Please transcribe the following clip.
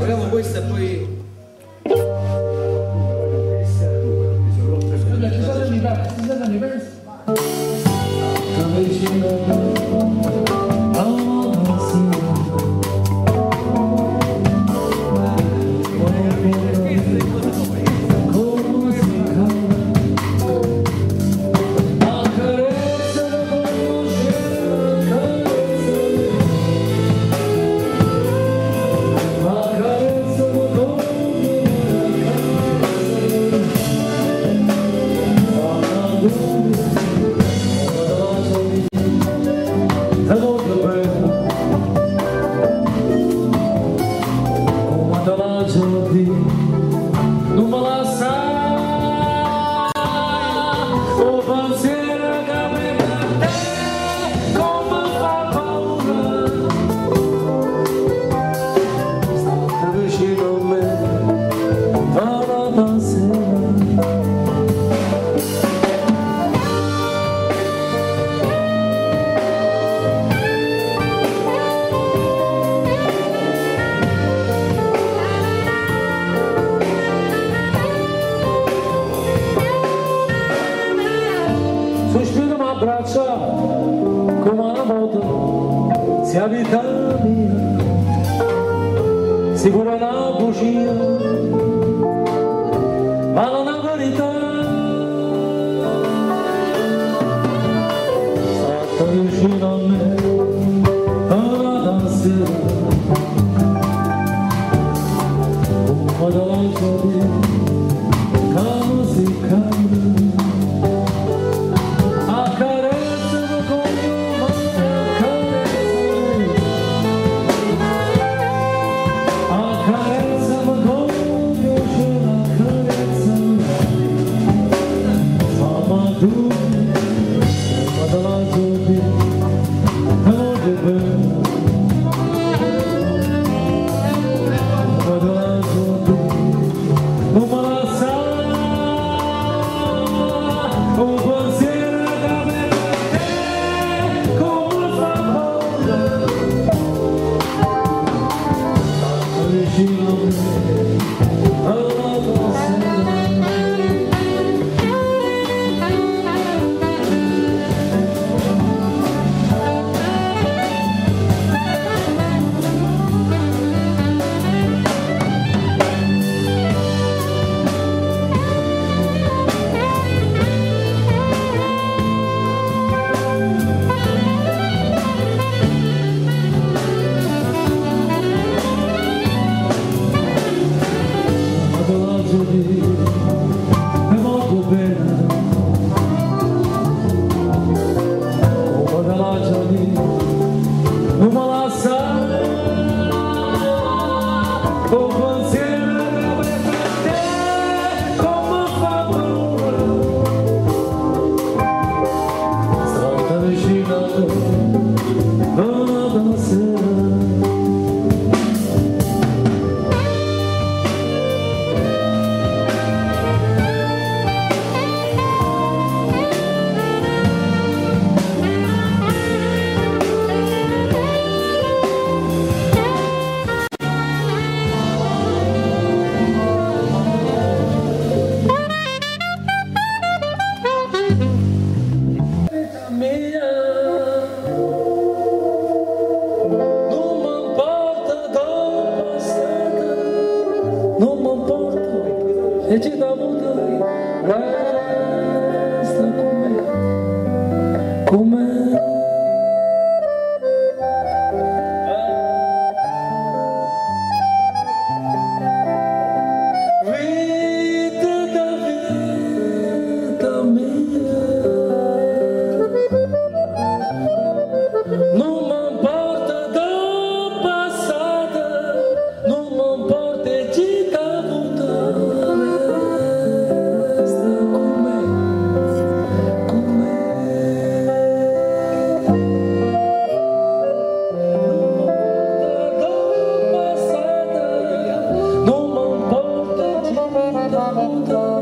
Proviamo questa e poi. Scusa, ci sono i versi, ci sono i versi. Sospiro m'abbraccia come una volta, se a vita mia sicura una bugia, ma non è verità. Sta vicino a me alla sera, come dolce di cose calde. Non m'importa e ci dà avuto, resta con me, con me. Vita da vita mia, non m'importa del passato, non m'importa e ci dà avuto, resta con me, con me. Non m'importa del passato, non m'importa ci dà avuto.